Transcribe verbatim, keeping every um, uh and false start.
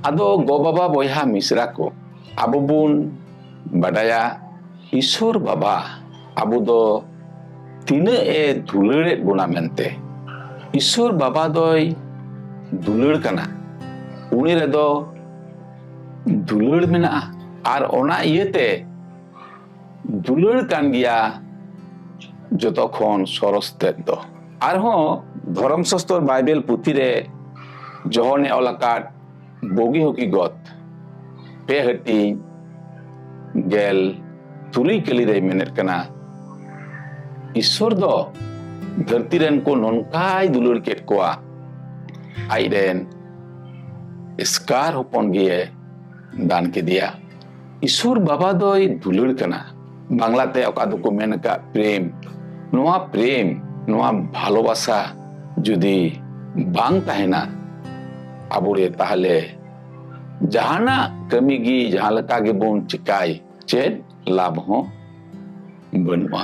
ᱟᱫᱚ ᱜᱚ ᱵᱟᱵᱟ ᱵᱚᱭᱦᱟ ᱢᱤᱥᱨᱟ ᱠᱚ, ᱟᱵᱚ ᱵᱚᱱ ᱵᱟᱰᱟᱭᱟ ᱤᱥᱚᱨ ᱵᱟᱵᱟ ᱟᱵᱚ ᱫᱚ ᱛᱤᱱᱟᱹᱜ ᱮ ᱫᱩᱞᱟᱹᱲᱮᱫ ᱵᱚᱱᱟ ᱢᱮᱱᱛᱮ᱾ ᱤᱥᱚᱨ ᱵᱟᱵᱟ ᱫᱚᱭ ᱫᱩᱞᱟᱹᱲ ᱠᱟᱱᱟ, ᱩᱱᱤ ᱨᱮᱫᱚ ᱫᱩᱞᱟᱹᱲ ᱢᱮᱱᱟᱜᱼᱟ᱾ ᱟᱨ ᱚᱱᱟ ᱤᱭᱟᱹᱛᱮ ᱫᱩᱞᱟᱹᱲ ᱠᱟᱱ ᱜᱮᱭᱟ ᱡᱚᱛᱚ ᱠᱷᱚᱱ ᱥᱚᱨᱚᱥ ᱛᱮᱫ ᱫᱚ᱾ ᱟᱨᱦᱚᱸ ᱫᱷᱚᱨᱚᱢ ᱥᱟᱥᱛᱚᱨ ᱵᱟᱭᱵᱮᱞ ᱯᱩᱛᱷᱤ ᱨᱮ ᱡᱚᱦᱚᱱᱮ ᱚᱞ ᱟᱠᱟᱫ ᱵᱩᱜᱤ ᱦᱚᱠᱤ ᱜᱚᱛ ᱯᱮ ᱦᱟᱹᱴᱤᱧ ᱜᱮᱞ ᱛᱩᱨᱩᱭ ᱠᱟᱹᱞᱤ ᱨᱮᱭ ᱢᱮᱱᱮᱫ ᱠᱟᱱᱟ, ᱤᱥᱥᱚᱨ ᱫᱚ ᱫᱷᱟᱹᱨᱛᱤ ᱨᱮᱱ ᱠᱚ ᱱᱚᱝᱠᱟᱭ ᱫᱩᱞᱟᱹᱲ ᱠᱮᱫ ᱠᱚᱣᱟ, ᱟᱡ ᱨᱮᱱ ᱮᱥᱠᱟᱨ ᱦᱚᱯᱚᱱ ᱜᱮᱭᱮ ᱫᱟᱱ ᱠᱮᱫᱮᱭᱟ᱾ ᱤᱥᱚᱨ ᱵᱟᱵᱟ ᱫᱚᱭ ᱫᱩᱞᱟᱹᱲ ᱠᱟᱱᱟ᱾ ᱵᱟᱝᱞᱟᱛᱮ ᱚᱠᱟ ᱫᱚᱠᱚ ᱢᱮᱱ ᱟᱠᱟᱫ ᱯᱨᱮᱢ, ᱱᱚᱣᱟ ᱯᱨᱮᱢ, ᱱᱚᱣᱟ ᱵᱷᱟᱞᱚᱵᱟᱥᱟ ᱡᱩᱫᱤ ᱵᱟᱝ ᱛᱟᱦᱮᱱᱟ ᱟᱵᱚᱨᱮ, ᱛᱟᱦᱚᱞᱮ ᱡᱟᱦᱟᱱᱟᱜ ᱠᱟᱹᱢᱤ ᱜᱮ ᱡᱟᱦᱟᱸ ᱞᱮᱠᱟ ᱜᱮᱵᱚᱱ ᱪᱤᱠᱟᱭ, ᱪᱮᱫ ᱞᱟᱵᱷ ᱦᱚᱸ ᱵᱟᱹᱱᱩᱜᱼᱟ᱾